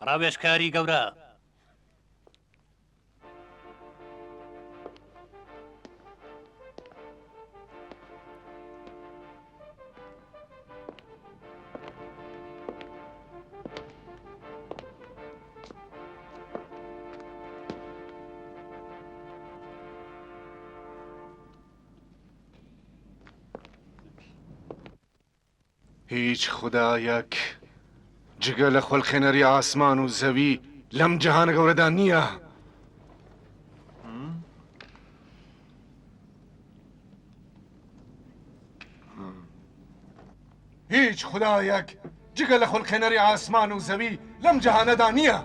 ڕاوێژکاری گەورە. هیچ خودایەک جگە لە خولقێنەری ئاسمان و زەوی لەم جیهانە گەورەدا نییە. هیچ خودایەک جگە لە خولقێنەری ئاسمان و زەوی لەم جیهانەدا نییە.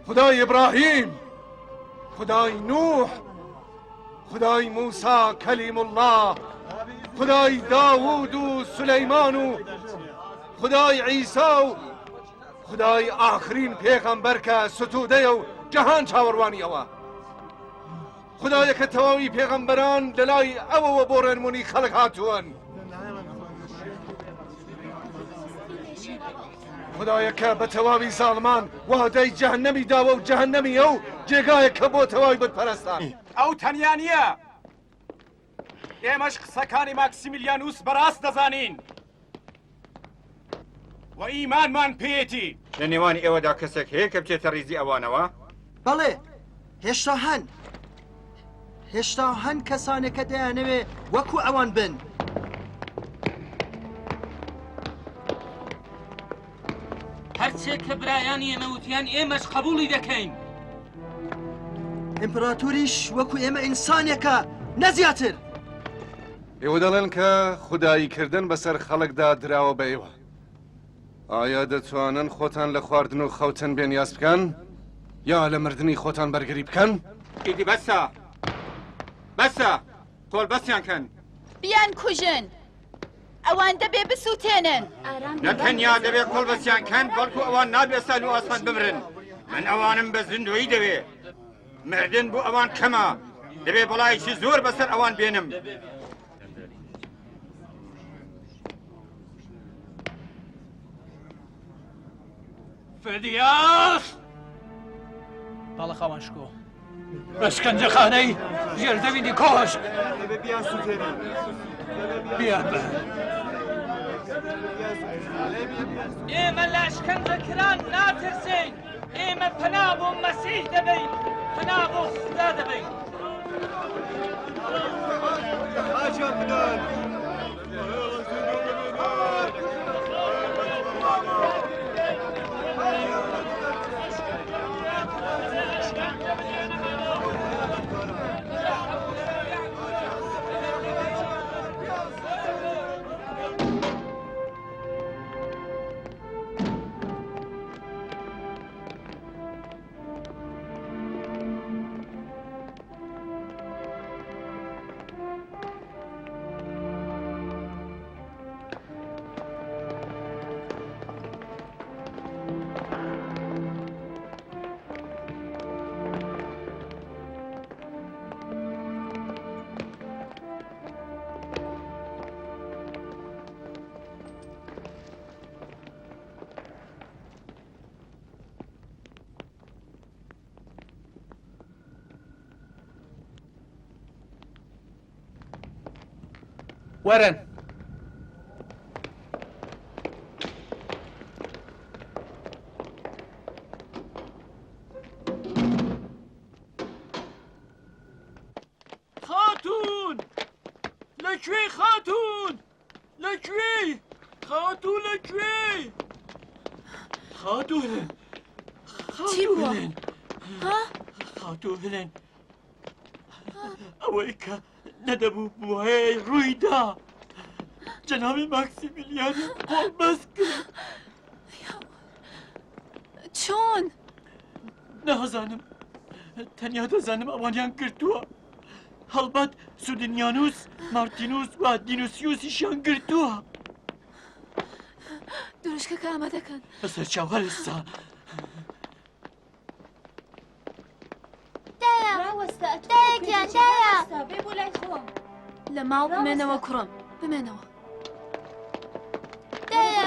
خودای ئیبراهیم، خودای نوح، خودای موسا کەلیم اللە، خودای داوود و سولەیمان و خودای عیسا و خودای ئاخرین پێغەمبەر کە ستوودەیە و جەهان چاوەڕوانی ئەوە. خودایە کە تەواوی پێغەمبەران لەلای ئەوەوە بۆ ڕێنمونی خەڵک هاتوون. خودایە کە بە تەواوی زاڵمان وادەی جەهەنەمی داوە و جەهەنەمی ئەو جێگایەکە بۆ تەواوی بتپەرستان. ئەو تەنیا نییە. ئێمەش قسەکانی ماکسیمیلیانوس بەڕاست دەزانین و ئیمانمان پێیەتی. لە نێوان ئێوەدا کەسێک هەیە کە بچێتە ڕیزی ئەوانەوە؟ بەڵێ، هێشتا هەن. هێشتا هەن کەسانێک کە دەیانەوێ وەکو ئەوان بن. هەرچێک کە برایانی ئێمە وتیان ئێمەش قەبووڵی دەکەین. ئیمپراتۆریش وەکو ئێمە ئینسانێکە نە زیاتر. ئێوە دەڵێن کە خودایی کردن بەسەر خەڵکدا دراوە بە ئێوە. ئایا دەتوانن خۆتان لە خواردن و خەوتن بێنیاز بکەن؟ یا لە مردنی خۆتان بەرگری بکەن؟ ئیدی بەسە! بەسە! قۆڵبەستیان کەن! بیانکوژن! ئەوان دەبێ بسووتێنن. نە تەنیا دەبێ قۆڵبەستیان کەن، بەڵکو ئەوان نابێ سەهل و ئاسان بمرن. من ئەوانم بە زیندوویی دەوێ. مردن بۆ ئەوان کەمە. دەبێ بەڵایەکی زۆر بەسەر ئەوان بێنم. فدیاس! بەڵێ خاوەن شکۆ. ئەشکەنجەخانەی ژێرزەمینی کۆشک بیانبەن. ئێمە لە ئەشکەنجەکران ناترسین، ئێمە پەنا بۆ مەسیح دەبەین، پەنا بۆ خودا دەبەین. وەرن. خاتوون لەکوێی خاتوون لەکوێی خاتوو لەکوێی خاتوو هلێن چی بووە؟ ها؟ خاتوو هلێن ئەوەی کە نەدەبوو بوایە ڕووی دا جەنابی ماکسیمیلیانی قۆڵبەست کرد چۆن؟ نازانم تەنیا دەزانم ئەوانیان گرتووە هەڵبەت سودنیانوس مارتینوس و دینوسیوسیشیان گرتووە درشکەکە ئامادەکەن بەسەر چاو هەر ئێستا لە ماڵ بمێنەوە کوڕم. بمێنەوە. دایە.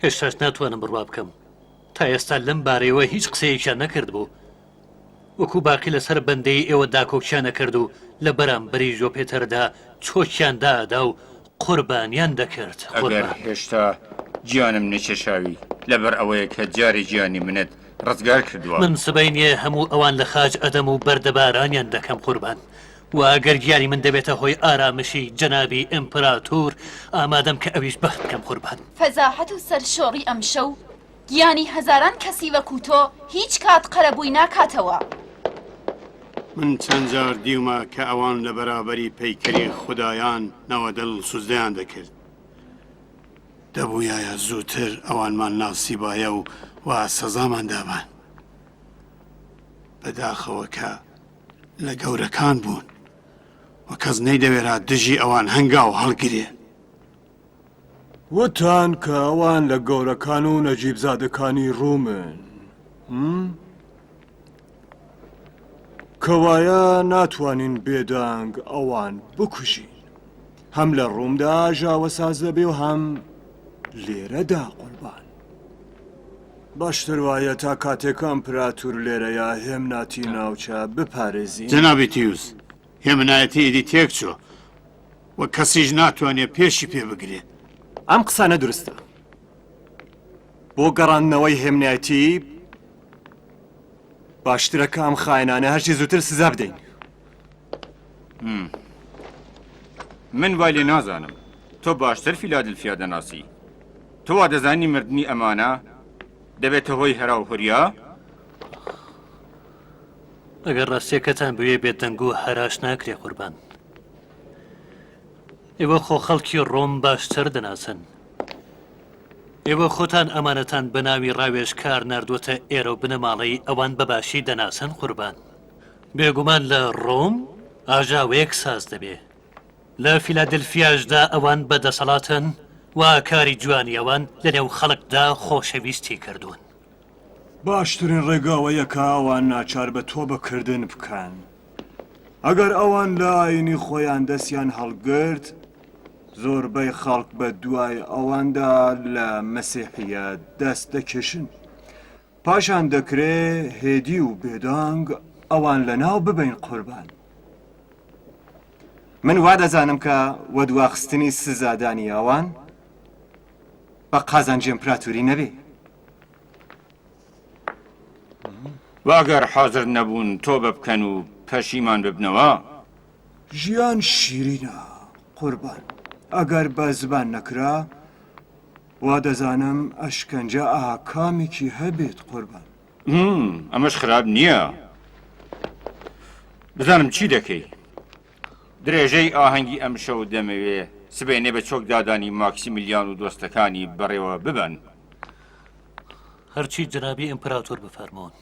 هێشتاش ناتوانم بڕوا بکەم تا ئێستا لەم بارەیەوە هیچ قسەیەکیان نەکردبوو. وەکو باقی لەسەر بەندەی ئێوە داکۆکیان ئەکرد و لە بەرامبەری ژۆپێتەردا چۆکیان دائەدا و قوربانیان دەکرد. ئەگەر قوربان. هێشتا گیانم نەکێشاوی، لەبەر ئەوەیە کە جارێ گیانی منت ڕزگار کردووە. من سبەینێ هەموو ئەوان لە خاچ ئەدەم و بەردەبارانیان دەکەم قوربان. وە ئەگەر گیانی من دەبێتە هۆی ئارامشی جەنابی ئیمپراتور، ئامادەم کە ئەویش بەخت بکەم قوربان. فەزاحەت و سەرشۆڕی ئەمشەو گیانی هەزاران کەسی وەکو تۆ هیچ کات قەرەبووی ناکاتەوە. من چەند جار دیومە کە ئەوان لە بەرابەری پەیکەری خودایان نەوەدڵ سوجدەیان دەکرد. دەبوویایە زووتر ئەوانمان ناسیبایە و وا سەزامان دابان. بەداخەوە کە لە گەورەکان بوون و کەس نەیدەوێرا دژی ئەوان هەنگاو هەڵگرێ. وتان کە ئەوان لە گەورەکان و نەجیبزادەکانی ڕوومن. کەوایە ناتوانین بێدەنگ ئەوان بکوژین. هەم لە ڕوومدا ئاژاوە ساز دەبێ و هەم لێرەدا قوربان. باشتر وایە تا کاتێک ئەمپراتور لێرەیە هێمناتی ناوچە بپارێزین. جەنابی تیوس، هێمنایەتی ئیدی تێکچووە. و کەسیش ناتوانێ پێشی پێ بگرێ. ئەم قسانە دروستە. بۆ گەڕاندنەوەی هێمنایەتی باشترە کە ئەم خاینانە هەرچی زووتر سزا بدەین. من وای لێ نازانم. تۆ باشتر فیلادلفیا دەناسی. تۆ وا دەزانی مردنی ئەمانە دەبێتە هۆی هەراوهوریا؟ ئەگەر ڕاستیەکەتان بوێ بێدەنگ و هەراش ناکرێ قوربان. ئێوە خۆ خەڵکی ڕۆم باشتر دەناسن. ئێوە خۆتان ئەمانەتان بە ناوی ڕاوێژکار ناردووەتە ئێرە و بنەماڵەی ئەوان بە باشی دەناسن قوربان. بێگومان لە ڕۆم ئاژاوەیەک ساز دەبێ. لە فیلادلفیاشدا ئەوان بە دەسەڵاتن و کاری جوانی ئەوان لە نێو خەڵکدا خۆشەویستی کردوون. باشترین ڕێگا ئەوەیە کە ئەوان ناچار بە تۆبە کردن بکەن. ئەگەر ئەوان لە ئایینی خۆیان دەستیان هەڵگرت، زۆربەی خەڵک بە دوای ئەواندا لە مەسیحییەت دەست دەکێشن. پاشان دەکرێ هێدی و بێدەنگ ئەوان لەناو ببەین قوربان. من وا دەزانم کە وەدواخستنی سزادانی ئەوان بە قازانجی ئیمپراتوری نەبێ. وە ئەگەر حازر نەبوون تۆبە بکەن و پەشیمان ببنەوە؟ ژیان شیرینە قوربان ئەگەر بە زبان نەکرا وا دەزانم ئەشکەنجە ئاکامێکی هەبێت قوربان. هم ئەمەش خراپ نییە بزانم چی دەکەی؟ درێژەی ئاهەنگی ئەمشەو دەمەوێ سبەینێ بە چۆک دادانی ماکسیمیلیان و دۆستەکانی بەڕێوە ببەن. هەرچی جەنابی ئیمپراتۆر بفەرموون.